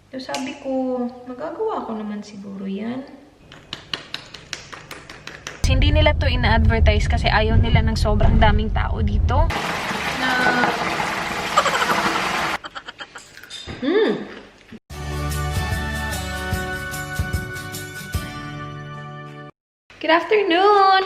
So sabi ko, magagawa ko naman siguro yan. Hindi nila to ina-advertise kasi ayaw nila ng sobrang daming tao dito. Good afternoon!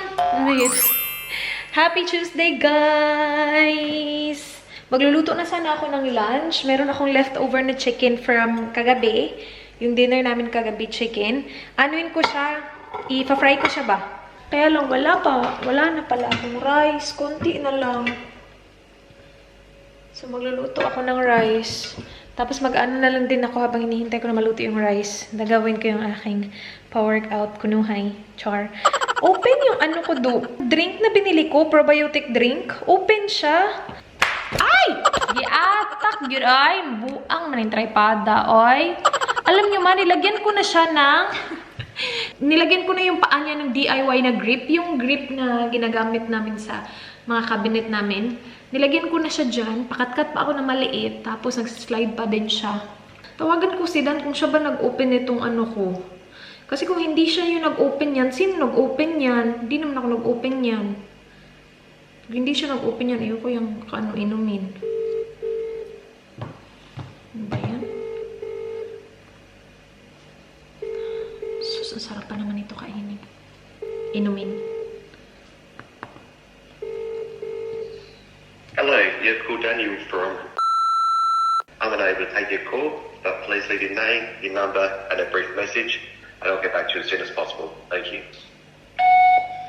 Happy Tuesday, guys! Magluluto na sana ako ng lunch. Meron akong leftover na chicken from kagabi. Yung dinner namin kagabi, chicken. Anuin ko siya, ipa-fry ko siya ba? Kaya lang, wala pa. Wala na pala akong rice. Konti na lang. So, magluluto ako ng rice. Tapos mag-ano na lang din ako habang hinihintay ko na maluto yung rice. Nagawin ko yung aking pa-workout kunuhay. Char. Open yung ano ko do. Drink na binili ko, probiotic drink. Open siya. Ay! Giatak, giray. Buang man yung tripada, oy. Alam nyo man, nilagyan ko na siya ng... nilagyan ko na yung paa niya ng DIY na grip. Yung grip na ginagamit namin sa mga cabinet namin. Nilagyan ko na siya dyan. Pakat-kat pa ako na maliit. Tapos nag-slide pa din siya. Tawagan ko si Dan kung siya ba nag-open itong ano ko. Kasi kung hindi siya yung nag-open yan, sino nag-open yan? Hindi naman ako nag-open yan. Pag hindi siya nag-open yan, ayoko yung ano inumin. Ano ba yan? Sus, ang sarap pa naman ito kainin. Inumin. Hello, you've called Daniel from... I'm unable to take your call, but please leave your name, your number, and a brief message, and I'll get back to you as soon as possible. Thank you.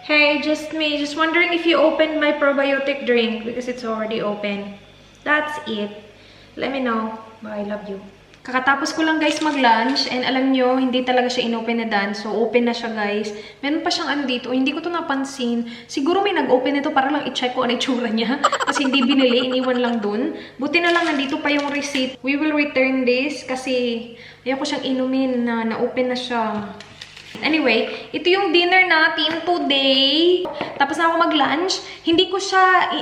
Hey, just me. Just wondering if you opened my probiotic drink because it's already open. That's it. Let me know. Bye, I love you. Kakatapos ko lang guys mag-lunch and alam nyo, hindi talaga siya in-open na Dan. So, open na siya guys. Meron pa siyang ano dito. Hindi ko to napansin. Siguro may nag-open nito para lang i-check ko ano itsura niya. Kasi hindi binili. Iniwan lang dun. Buti na lang nandito pa yung receipt. We will return this kasi ayoko siyang inumin na na-open na siya. Anyway, ito yung dinner natin today. Tapos na ako mag-lunch. Hindi ko siya,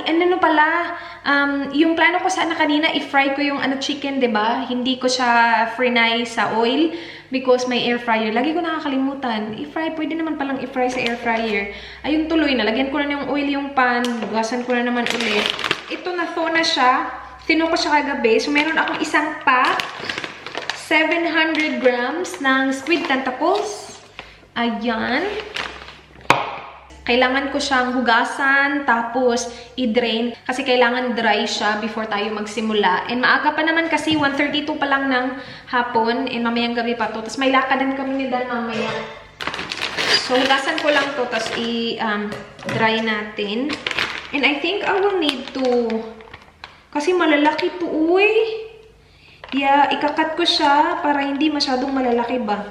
yung plano ko sana kanina, i-fry ko yung chicken, diba? Hindi ko siya fry sa oil because may air fryer. Lagi ko nakakalimutan. I-fry, pwede naman palang i-fry sa air fryer. Ayun tuloy, nalagyan ko na ng oil yung pan. Bugasan ko na naman ulit. Ito na-thaw na siya. Tino ko siya kagabi. So, meron akong isang pack. 700 grams ng squid tentacles. Ayan. Kailangan ko siyang hugasan, tapos i-drain. Kasi kailangan dry siya before tayo magsimula. And maaga pa naman kasi, 1:32 pa lang ng hapon. And mamayang gabi pa to. Tapos may lakadan kami ni Dan mamaya. So, hugasan ko lang to, tapos i-dry natin. And I think I will need to... Kasi malalaki to, uy. Yeah, ikakat ko siya para hindi masyadong malalaki ba.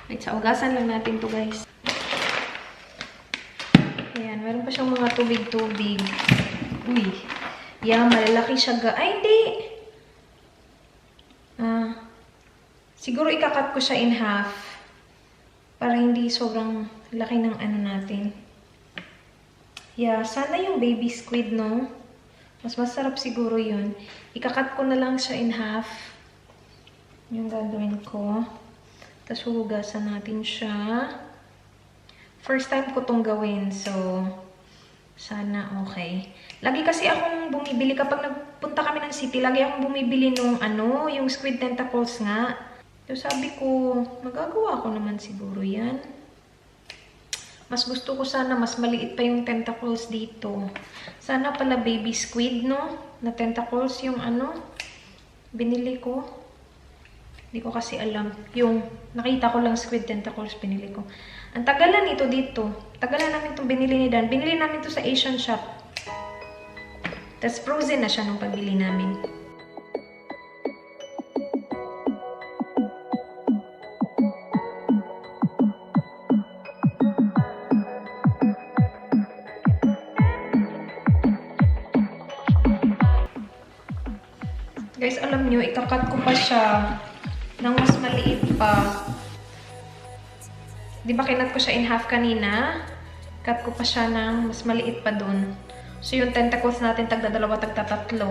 Wait, sa ugasan lang natin to guys. Ayan, meron pa siyang mga tubig-tubig. Uy. Yeah, malalaki siya ga. Ay, hindi. Siguro ikakat ko siya in half. Para hindi sobrang laki ng ano natin. Yeah, sana yung baby squid, no? Mas masarap siguro yun. Ikakat ko na lang siya in half. Yung gagawin ko. Tapos huhugasan natin siya. First time ko tong gawin. So, sana okay. Lagi kasi akong bumibili. Kapag nagpunta kami ng city, lagi akong bumibili nung yung squid tentacles nga. So, sabi ko, magagawa ko naman siguro yan. Mas gusto ko sana, mas maliit pa yung tentacles dito. Sana pala baby squid, no? Na tentacles yung binili ko. Hindi ko kasi alam. Yung nakita ko lang squid tentacles binili ko. Ang tagalan nito dito. Tagalan namin itong binili ni Dan. Binili namin ito sa Asian shop. Tapos frozen na siya nung pagbili namin. Guys, alam nyo, ikakat ko pa siya ng mas maliit pa. Di ba kinat ko siya in half kanina? Cut ko pa siya ng mas maliit pa dun. So yung tentacles natin tagda-2, tagda-3.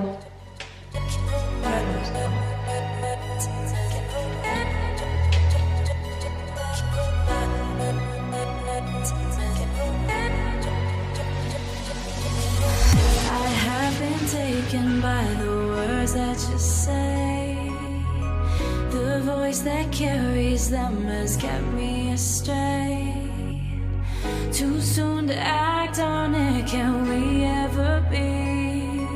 broken by the words that you say. The voice that carries them has kept me astray. Too soon to act on it, can we ever be?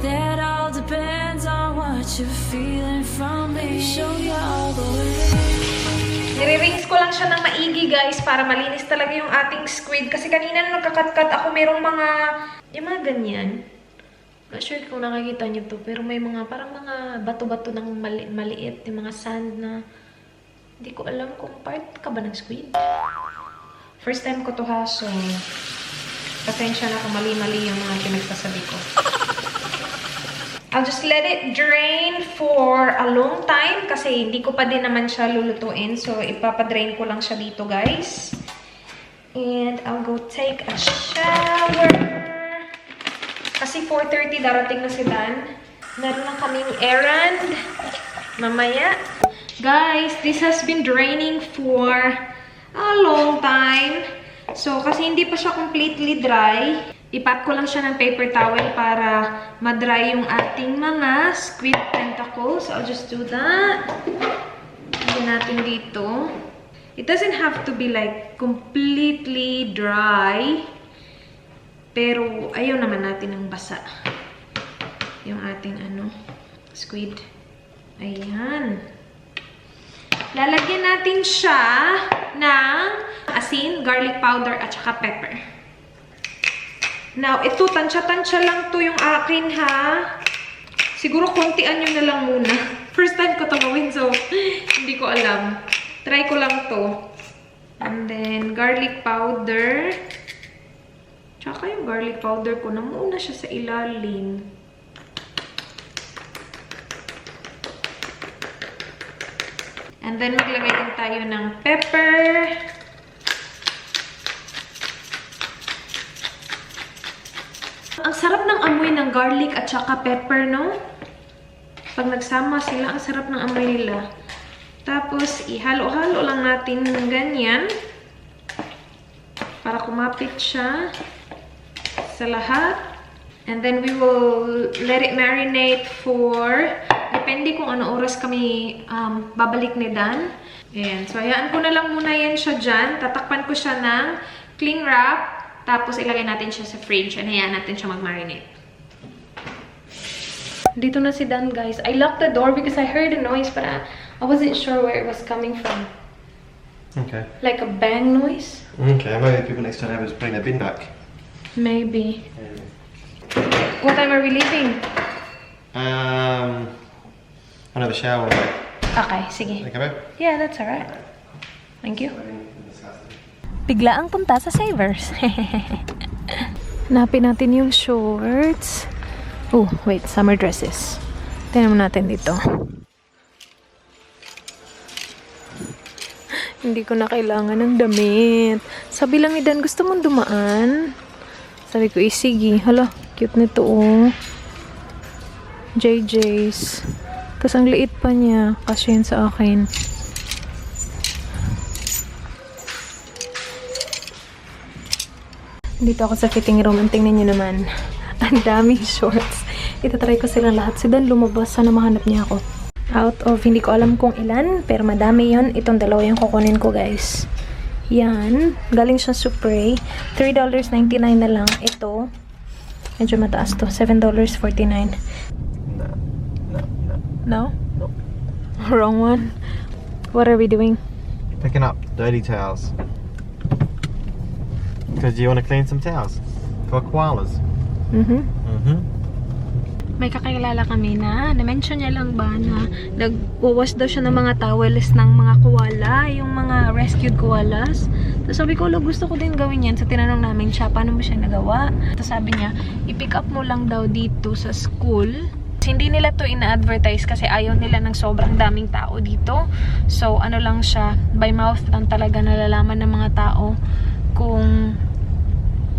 That all depends on what you're feeling from me. Show you all the way. Nire-rinse ko lang siya ng maigi, guys, para malinis talaga yung ating squid. Kasi kanina nung nagkakat-kat ako, merong mga, yung mga ganyan. Not sure kung nakikita niyo to, pero may mga, parang mga bato-bato ng maliit, yung mga sand na, hindi ko alam kung part ka ba ng squid. First time ko to ha, so, pasensya na kung mali-mali yung mga pinagsasabi ko. I'll just let it drain for a long time kasi hindi ko pa din naman siya lulutuin. So, ipapadrain ko lang siya dito, guys. And I'll go take a shower. Kasi 4:30 darating na si Dan. Meron lang kaming errand mamaya. Guys, this has been draining for a long time. So, kasi hindi pa siya completely dry. Ipat ko lang siya ng paper towel para ma-dry yung ating mga squid tentacles. I'll just do that. Lagyan natin dito. It doesn't have to be like completely dry. Pero ayaw naman natin ng basa. Yung ating squid. Ayan. Lalagyan natin siya ng asin, garlic powder, at saka pepper. Now, ito, tansya-tansya lang to yung akin, ha? Siguro, kontian nyo na lang muna. First time ko to gawin, so, hindi ko alam. Try ko lang to. And then, garlic powder. Tsaka yung garlic powder ko, namuna siya sa ilalim. And then, maglagay din tayo ng pepper. Ang sarap ng amoy ng garlic at saka pepper, no? Pag nagsama sila, ang sarap ng amoy nila. Tapos, ihalo-halo lang natin ng ganyan. Para kumapit siya sa lahat. And then, we will let it marinate for, depende kung ano oras kami babalik ni Dan. Ayan. So, hayaan ko na lang muna yan siya dyan. Tatakpan ko siya ng cling wrap. Tapos, ilagay natin siya sa fridge. And hayaan natin siya mag-marinate. Dito na si Dan, guys. I locked the door because I heard a noise, but I wasn't sure where it was coming from. Okay. Like a bang noise? Okay, maybe people next to have is putting their bin back. Maybe. What time are we leaving? Another shower. Okay, sige. Okay, babe? Yeah, that's alright. Thank you. Bigla ang punta sa Savers. Hanapin natin yung shorts. Oh, wait, summer dresses. Tingnan mo natin dito. Hindi ko na kailangan ng damit. Sabi lang ni Dan, gusto mong dumaan? Sabi ko, sige. Hala, cute nito, oh. JJ's. Tapos ang liit pa niya. Kasi yun sa akin. Dito ako sa fitting room. Ang tingnan nyo naman. Ang daming shorts. Itatry ko silang lahat. Si Dan lumabas. Sana mahanap niya ako. Out of, hindi ko alam kung ilan. Pero madami yon. Itong dalawa yung kukunin ko, guys. Yan. Galing siya Supre. $3.99 na lang. Ito. Medyo mataas to. $7.49. No? Wrong one. What are we doing? Picking up dirty towels. Because you want to clean some towels for koalas. May kakilala kami na na-mention niya lang ba na nag-wash daw siya ng mga towels ng mga koala, yung mga rescued koalas. Tapos sabi ko, gusto ko din gawin yan. So tinanong namin siya, paano mo siya nagawa? Tapos sabi niya, i-pick up mo lang daw dito sa school. Hindi nila to ina-advertise kasi ayaw nila ng sobrang daming tao dito. So ano lang siya, by mouth lang talaga nalalaman ng mga tao kung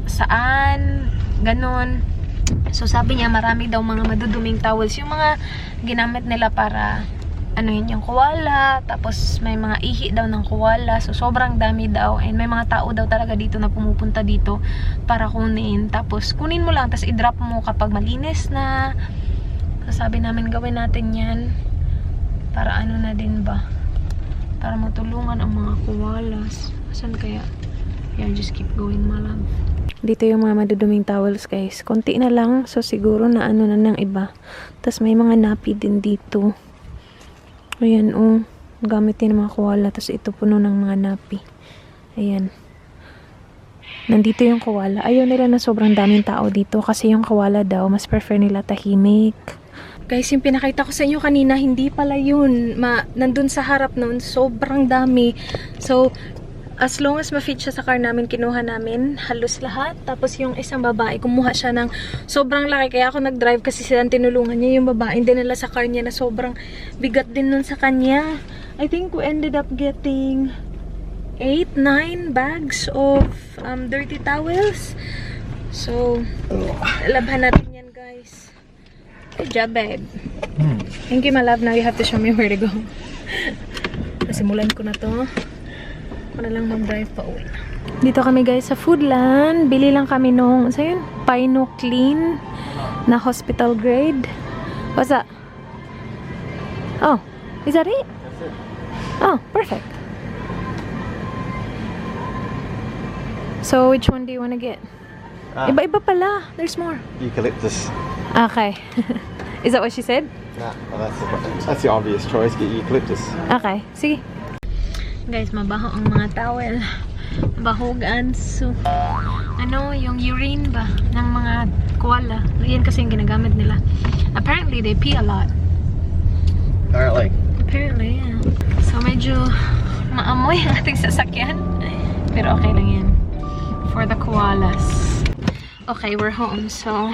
saan, ganun. So sabi niya marami daw mga maduduming towels, yung mga ginamit nila para ano yun, yung koala, tapos may mga ihi daw ng koala, so sobrang dami daw, and may mga tao daw talaga dito na pumupunta dito para kunin, tapos kunin mo lang, tapos i-drop mo kapag malinis na. So sabi namin gawin natin yan, para ano na din ba, para matulungan ang mga koalas. Saan kaya? Yeah, just keep going, my love. Dito yung mga maduduming towels, guys. Konti na lang, so siguro na ano na ng iba. Tapos may mga nappy din dito. Ayan, oh. Gamit din ng mga koala. Tapos ito puno ng mga nappy. Ayan. Nandito yung koala. Ayaw nila na sobrang daming tao dito. Kasi yung koala daw, mas prefer nila tahimik. Guys, yung pinakita ko sa inyo kanina, hindi pala yun. Nandun sa harap nun, sobrang dami. So, as long as ma-fit siya sa car namin, kinuha namin halos lahat. Tapos yung isang babae, kumuha siya ng sobrang laki. Kaya ako nag-drive kasi silang tinulungan niya. Yung babae, dinala sa car niya na sobrang bigat din nun sa kanya. I think we ended up getting 8-9 bags of dirty towels. So, labhan natin yan, guys. Good job, babe. Thank you, my love. Now you have to show me where to go. Nasimulan ko na to. Ako na lang mag-drive pa uwi. Dito kami, guys, sa Foodland. Bili lang kami nung, so yun, Pino Clean na hospital grade. What's that? Oh, is that it? That's it. Oh, perfect. So, which one do you want to get? Iba-iba pala. There's more. Eucalyptus. Okay. Is that what she said? Nah, well, that's the obvious choice. Get eucalyptus. Okay, sige. Guys, mabaho ang mga towel. Bahugan. So, ano, yung urine ba ng mga koala. Yan kasi yung ginagamit nila. Apparently, they pee a lot. Apparently, yeah. So, medyo maamoy ang ating sasakyan. Pero okay lang yan. For the koalas. Okay, we're home. So,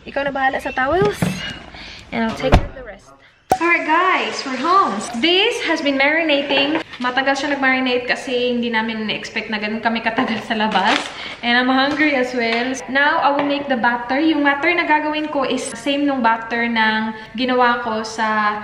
ikaw na bahala sa towels. And I'll take care of the rest. Alright guys, we're home. This has been marinating. Matagal siya nag-marinate kasi hindi namin na-expect na ganun kami katagal sa labas. And I'm hungry as well. Now, I will make the batter. Yung batter na gagawin ko is same nung batter ng ginawa ko sa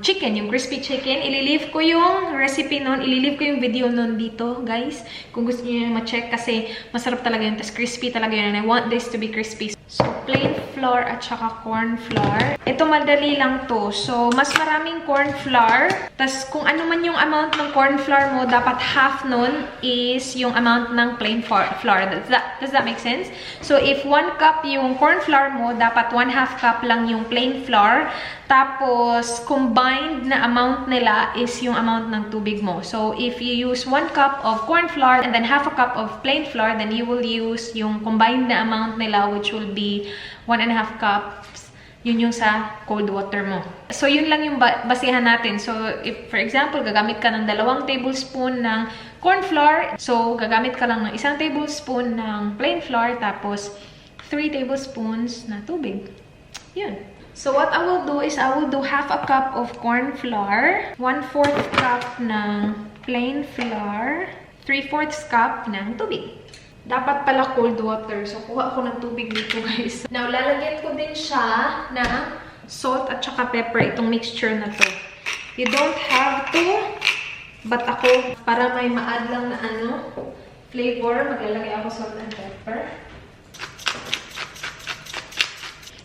chicken, yung crispy chicken. Ililive ko yung recipe nun. Ililive ko yung video nun dito, guys. Kung gusto niyo yung ma-check kasi masarap talaga yun. Tapos crispy talaga yun. And I want this to be crispy. So, plain flour at saka corn flour. Ito, madali lang to. So, mas maraming corn flour. Tapos, kung ano man yung amount ng corn flour mo, dapat half nun is yung amount ng plain flour. Does that make sense? So, if 1 cup yung corn flour mo, dapat 1/2 cup lang yung plain flour. Tapos, combined na amount nila is yung amount ng tubig mo. So, if you use 1 cup of corn flour and then 1/2 cup of plain flour, then you will use yung combined na amount nila, which will be 1.5 cups. Yun yung sa cold water mo. So, yun lang yung basihan natin. So, if, for example, gagamit ka ng 2 tablespoon ng corn flour, so, gagamit ka lang ng 1 tablespoon ng plain flour, tapos 3 tablespoons na tubig. Yun. So, what I will do is, I will do 1/2 cup of corn flour, 1/4 cup ng plain flour, 3/4 cup ng tubig. Dapat pala cold water. So, kuha ako ng tubig dito, guys. Now, lalagyan ko din siya ng salt at saka pepper, itong mixture na to. You don't have to, but ako, para may ma-add lang na flavor, maglalagay ako salt and pepper.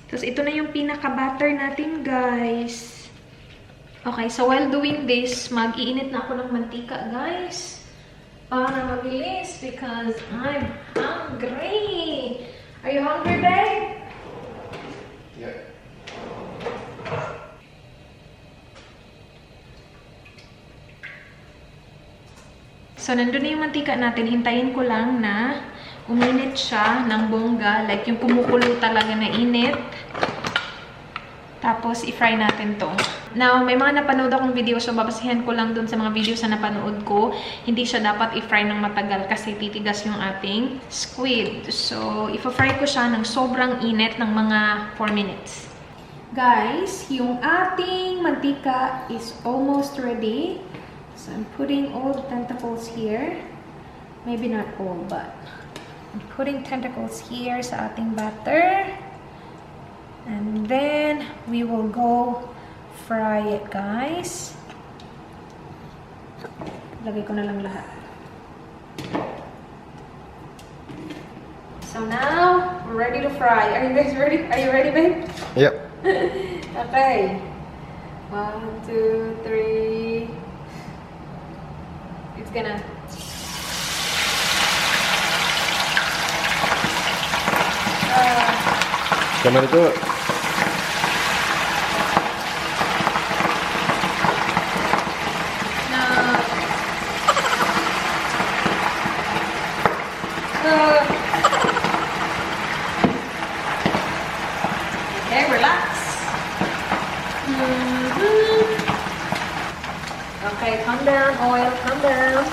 Tapos, ito na yung pinaka-batter natin, guys. Okay, so while doing this, mag-iinit na ako ng mantika, guys. Para mabilis, because I'm hungry. Are you hungry, babe? Yeah. So, nandun na yung mantika natin. Hintayin ko lang na uminit siya ng bongga. Like, yung kumukulo talaga na init. Tapos, i-fry natin to. Now, may mga napanood akong video, so babasihan ko lang dun sa mga videos na napanood ko. Hindi siya dapat i-fry ng matagal kasi titigas yung ating squid. So, i-fry ko siya ng sobrang init ng mga 4 minutes. Guys, yung ating mantika is almost ready. So, I'm putting all the tentacles here. Maybe not all, but I'm putting tentacles here sa ating batter. And then, we will go fry it, guys. Lagay ko na lang lahat. So now, we're ready to fry. Are you guys ready? Are you ready, babe? Yep. Okay. 1, 2, 3. It's gonna... Come on, do it. Okay, relax. Okay, calm down, oil, calm down.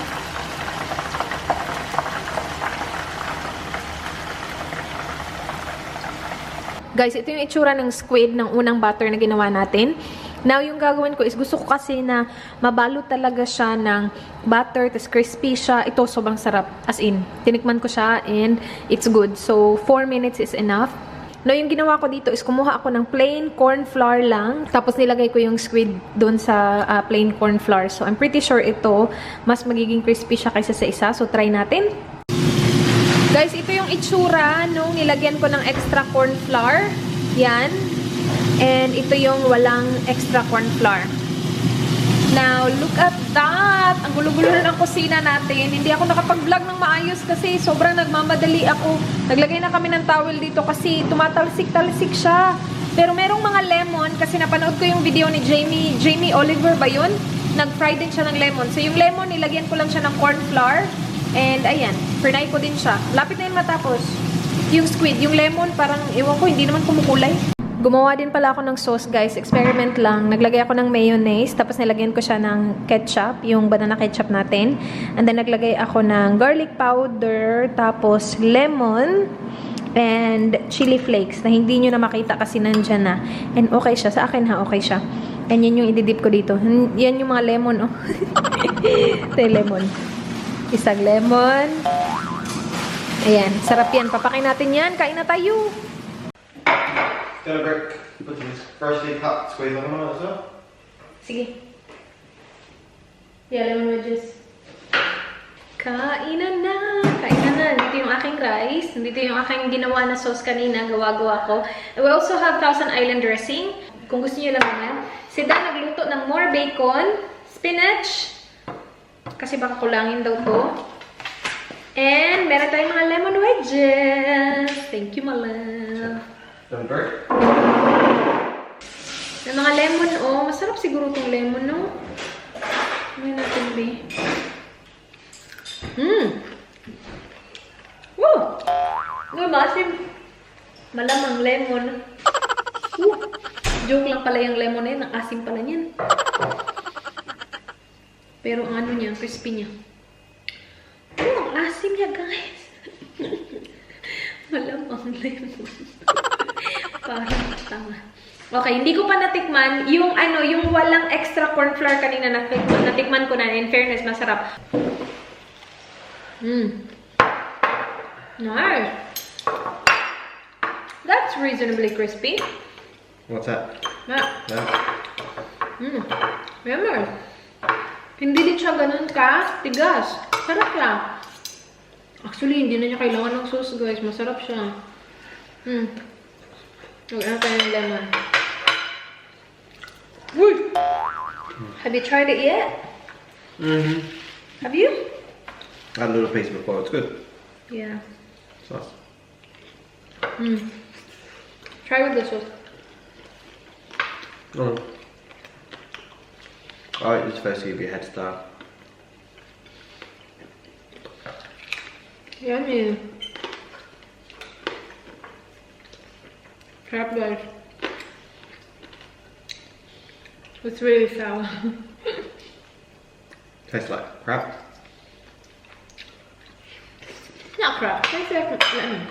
Guys, ito yung itsura ng squid ng unang batter na ginawa natin. Now, yung gagawin ko is gusto ko kasi na mabalo talaga siya ng butter, tas crispy siya. Ito, sobrang sarap. As in, tinikman ko siya and it's good. So, 4 minutes is enough. Now, yung ginawa ko dito is kumuha ako ng plain corn flour lang. Tapos nilagay ko yung squid doon sa plain corn flour. So, I'm pretty sure ito, mas magiging crispy siya kaysa sa isa. So, try natin. Guys, ito yung itsura nung nilagyan ko ng extra corn flour. Yan. And ito yung walang extra corn flour. Now, look at that! Ang gulo-gulo na ng kusina natin. Hindi ako nakapag-vlog ng maayos kasi sobrang nagmamadali ako. Naglagay na kami ng towel dito kasi tumatalsik-talsik siya. Pero merong mga lemon kasi napanood ko yung video ni Jamie Oliver ba yun? Nag-fry din siya ng lemon. So, yung lemon, nilagyan ko lang siya ng corn flour. And, ayan, frinay ko din siya. Lapit na yun matapos. Yung squid, yung lemon, parang, ewan ko, hindi naman kumukulay. Gumawa din pala ako ng sauce, guys. Experiment lang. Naglagay ako ng mayonnaise, tapos nilagyan ko siya ng ketchup, yung banana ketchup natin. And then, naglagay ako ng garlic powder, tapos lemon, and chili flakes, na hindi nyo na makita kasi nandyan na. And okay siya. Sa akin ha, okay siya. And yan yung ididip ko dito. Yan yung mga lemon, oh. Ito yung lemon. Isang lemon. Ayan, sarap yan. Papakain natin yan. Kain na tayo. Gonna break. Put this freshly cut squeeze lemon on it as well. Sige. Yeah, lemon wedges. Kainan na. Kainan na. Dito yung aking rice. Dito yung aking ginawa na sauce kanina. Gawa-gawa ko. We also have Thousand Island dressing. Kung gusto niyo lang naman. Si Dan nagluto ng more bacon, spinach, kasi baka kulangin daw to. And meron tayong mga lemon wedges. Thank you, my love. Don't break. May mga lemon, oh. Masarap siguro itong lemon, no? May natin, be. Woo! Uy, masim. Malamang lemon. Joke lang pala yung lemon na yun. Ang asim pala niyan. Pero ang ano niya, crispy niya. Oh, ang asim niya, guys. Malamang lemon. Parang tanga. Okay, hindi ko pa natikman yung ano, yung walang extra corn flour kanina natikman ko na. In fairness, masarap. Nice. That's reasonably crispy. What's that? Yeah. No. Remember. Hindi din siya ganun ka tigas. Sarap lang. Actually, hindi na niya kailangan ng sauce, guys. Masarap siya. Lagyan natin yung lemon. Uy! Have you tried it yet? Mm-hmm. Have you? I had a little piece before. It's good. Yeah. It's nice. Try with the sauce. Oh. Alright, just first give you a head start. Yummy. Crab, guys. It's really sour. Tastes like crab. Not crab. Tastes like lemon.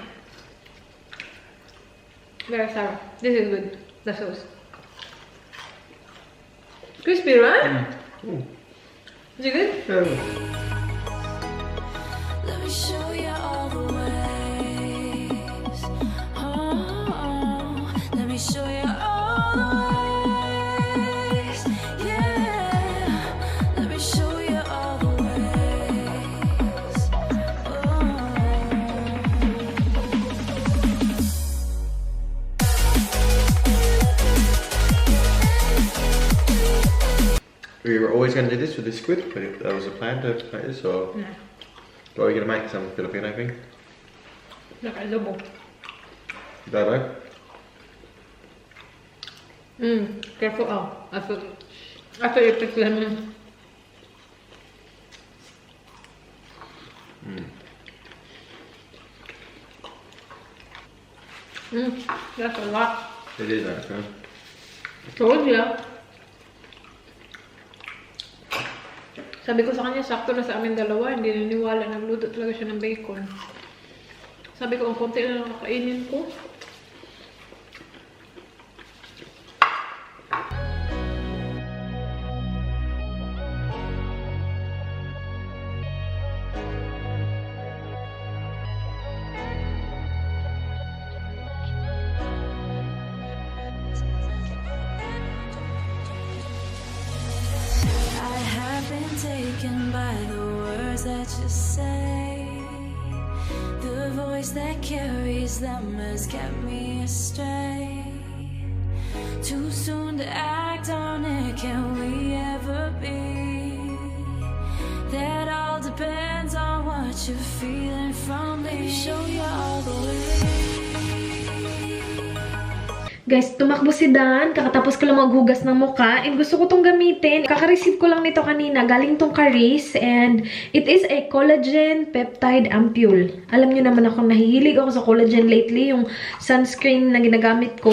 Very sour. This is good. The sauce. Crispy, right? Is it good? Let me show you all the ways. Oh, let me show you all the We were always going to do this with the squid, but that was a plan to make this, or No. are we going to make some Filipino thing? Naka-adobo. Dado? Careful. Oh, after you pick lemon. That's a lot. It is actually. Told ya. Sabi ko sa kanya, sakto na sa amin dalawa. Hindi naniwala. Nagluto talaga siya ng bacon. Sabi ko, ang konti na lang kakainin ko. I have been taken by the words that you say. The voice that carries them has kept me astray. Too soon to act on it, can we ever be? That all depends on what you're feeling from me. Show you all the way. Guys, tumakbo si Dan. Kakatapos ko lang maghugas ng mukha. And gusto ko tong gamitin. Kaka-receive ko lang nito kanina. Galing tong Caris. And it is a collagen peptide ampoule. Alam nyo naman ako, nahihilig ako sa collagen lately. Yung sunscreen na ginagamit ko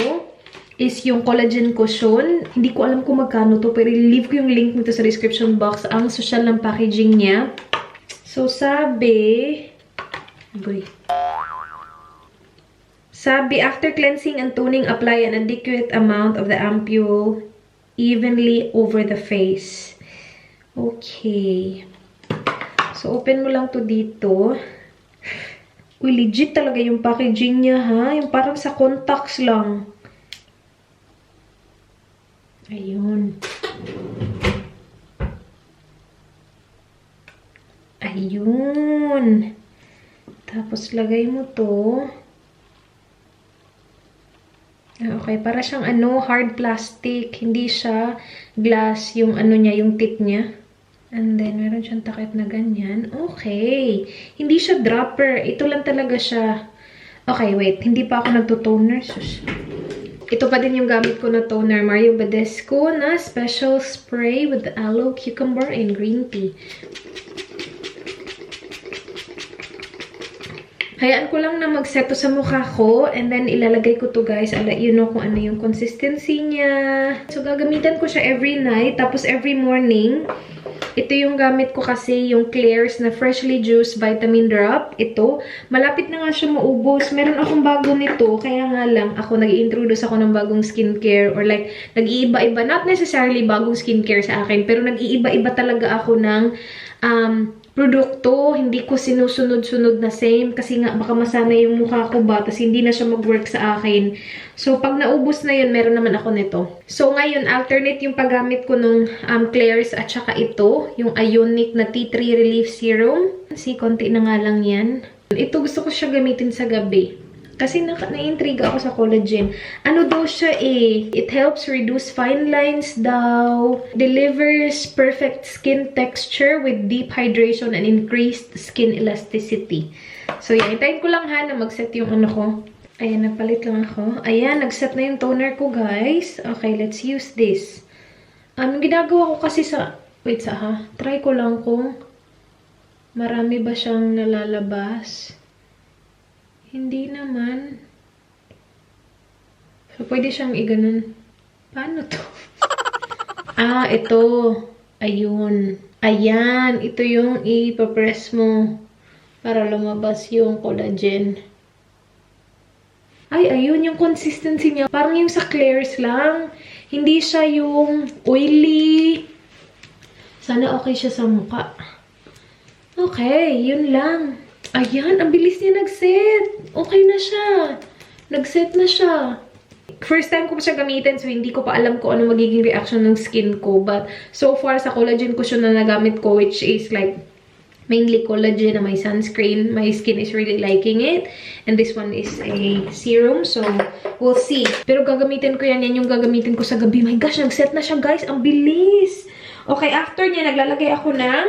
is yung collagen cushion. Hindi ko alam kung magkano to. Pero i-leave ko yung link nito sa description box. Ang social ng packaging niya. So, sabi, after cleansing and toning, apply an adequate amount of the ampoule evenly over the face. Okay. So, open mo lang to dito. Uy, legit talaga yung packaging niya, ha? Yung parang sa contacts lang. Ayun. Ayun. Tapos, lagay mo to. Okay, para siyang hard plastic. Hindi siya glass yung niya, yung tip niya. And then, meron siyang takip na ganyan. Okay. Hindi siya dropper. Ito lang talaga siya. Okay, wait. Hindi pa ako nagto-toner. Ito pa din yung gamit ko na toner. Mario Badescu na special spray with aloe, cucumber, and green tea. Hayaan ko lang na magseto sa mukha ko. And then, ilalagay ko to guys. I'll let you know kung ano yung consistency niya. So, gagamitan ko siya every night. Tapos, every morning, ito yung gamit ko kasi yung Claire's na freshly juiced vitamin drop. Ito. Malapit na nga siya maubos. Meron akong bago nito. Kaya nga lang, ako nag-i-introduce ako ng bagong skincare. Or like, nag-iiba-iba. Not necessarily bagong skincare sa akin. Pero nag-iiba-iba talaga ako ng produkto, hindi ko sinusunod-sunod na same kasi nga baka masanay yung mukha ko ba tapos hindi na siya mag-work sa akin. So, pag naubos na yun, meron naman ako nito. So, ngayon, alternate yung paggamit ko nung Claire's at saka ito, yung Ionic na Tea Tree Relief Serum. Kasi, konti na nga lang yan. Ito, gusto ko siya gamitin sa gabi. Kasi na-intriga ako sa collagen. Ano daw siya eh? It helps reduce fine lines daw. Delivers perfect skin texture with deep hydration and increased skin elasticity. So, yan. Hintayin ko lang ha na mag-set yung ko. Ayan, nagpalit lang ako. Ayan, nag-set na yung toner ko, guys. Okay, let's use this. Ginagawa ko kasi sa... Wait, try ko lang kung marami ba siyang nalalabas. Hindi naman. So, pwede siyang iganon. Paano to? Ito. Ayun. Ayan. Ito yung ipapress mo para lumabas yung collagen. Ay, ayun yung consistency niya. Parang yung sa Claire's lang. Hindi siya yung oily. Sana okay siya sa mukha. Okay, yun lang. Ayan, ang bilis niya nag-set. Okay na siya. Nag-set na siya. First time ko pa siya gamitin, so hindi ko pa alam kung ano magiging reaction ng skin ko. But so far, sa collagen cushion na nagamit ko, which is like mainly collagen na may sunscreen, my skin is really liking it. And this one is a serum, so we'll see. Pero gagamitin ko yan yung gagamitin ko sa gabi. My gosh, nag-set na siya guys. Ang bilis. Okay, after niya, naglalagay ako ng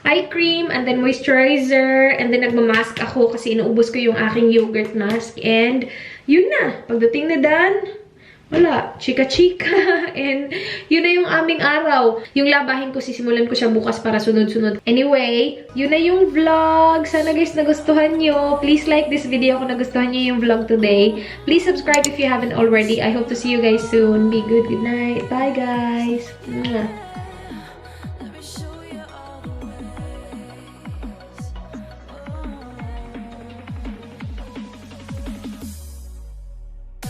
eye cream and then moisturizer and then nagmamask ako kasi inuubos ko yung aking yogurt mask. And yun na. Pagdating na dan, wala. Chika-chika. And yun na yung aming araw. Yung labahin ko, sisimulan ko siya bukas para sunod-sunod. Anyway, yun na yung vlog. Sana guys nagustuhan nyo. Please like this video kung nagustuhan nyo yung vlog today. Please subscribe if you haven't already. I hope to see you guys soon. Be good. Good night. Bye guys. Mwah.